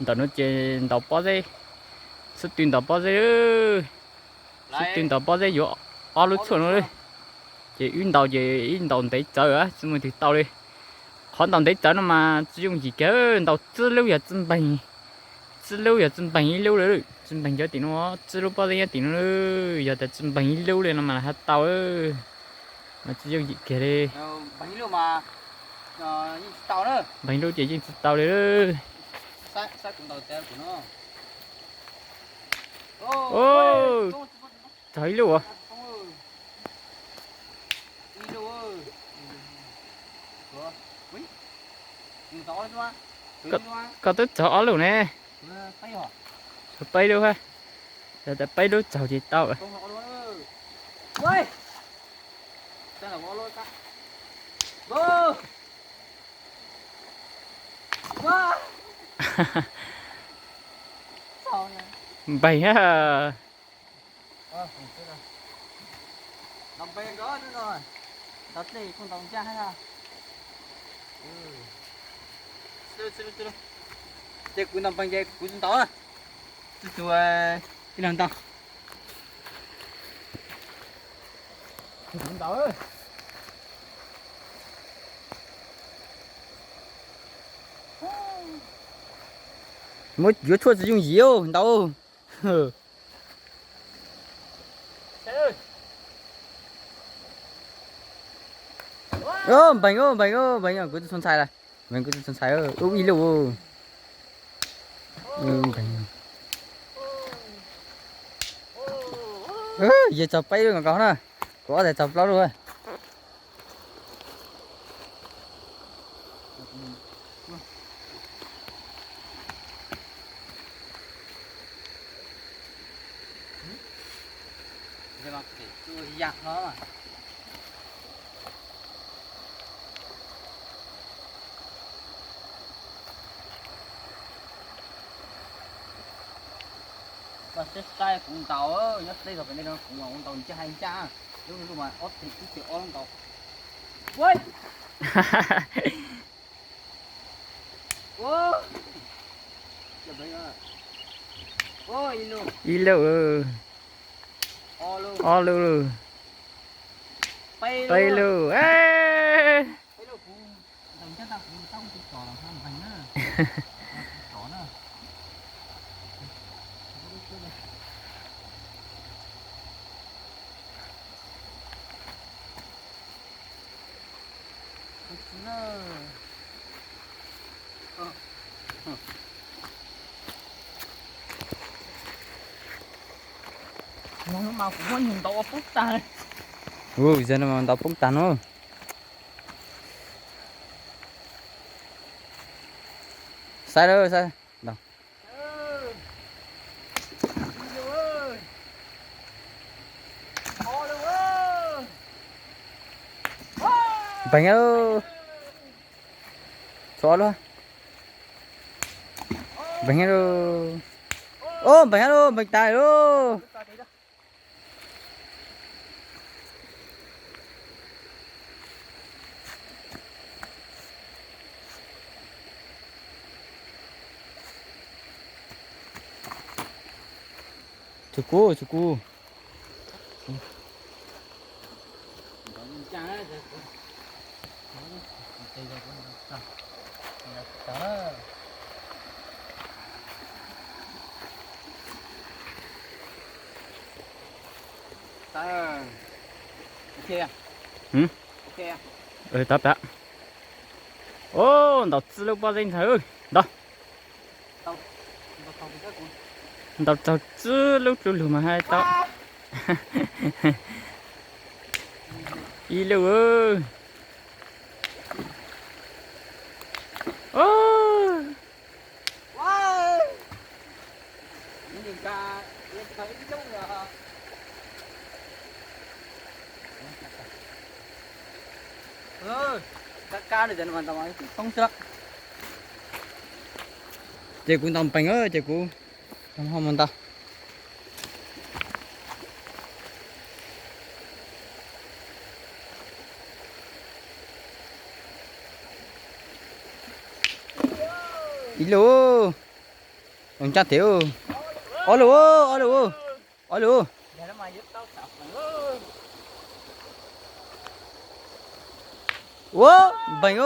Ntawm no ces ntaus pob zeb, xub tw ntaus pob zeb, xub tw ntaus pob zeb yuav ob lub tshuaj no. Ces wb ntaus ces ib ntaus ntev txawv, tsis muaj twg tau li. Qhov ntaus ntev txawv no mas tsis yooj yim kiag, ntaus txij lub yog txij npeeg, txij lub yog txij npeeg ib lub lawm, txij npeeg cov tim no, txij lub pob zeb nyob tim no, yog tias txij npeeg ib lub li no mas ha tau, mas tsis yooj yim kiag li. Npeeg ib lub ces yeej tsis tau li. Txog ib lub. Koj twb txog ob lub ne. Txog peb lub, yog tias peb lub txog ces tau. Npeeg. Ces kuv ntaus npeeg ces kuv ntaus, tus tus ib leeg ntaus. Kuv ntaus. Muab yuav tshuaj tsis yooj yim ntaus. Npeeg, npeeg, npeeg, kuv tus txhob ntxhais lawm. Npeeg kuv tus txhob ntxhais, ub ib lub. Yog txog peb lub nkaus na, kuv ob txhais txog plaub lub. Koj saib saib kuv ntaus, nyob teb zog pem nej no kuv mas kuv ntaus ncaj hais ncaj, lub lub mas ob teg ib teg ob lub ntaus. Ib lub, ob lub, peb lub. Ub, zaum no mas ntaus poob tag no. Saib lawm, saib. Npeeg lawm. Tshuav lub. Npeeg lawm. Ub, npeeg lawm, npeeg tas lawm. Tsuag kuv, tsuag kuv. Tab pam. Ub, ntaus txij lub pob zeb ntxhais, ntaus. Ntaus txog txij lub dlub lug mas hais tau. Ib lub. Ces kuv ntaus npeeg, ces kuv ho mus ntaus. Ib lub. Ncaj thiab. Ob lus, ob lus, ob lus. Ua, npeeg.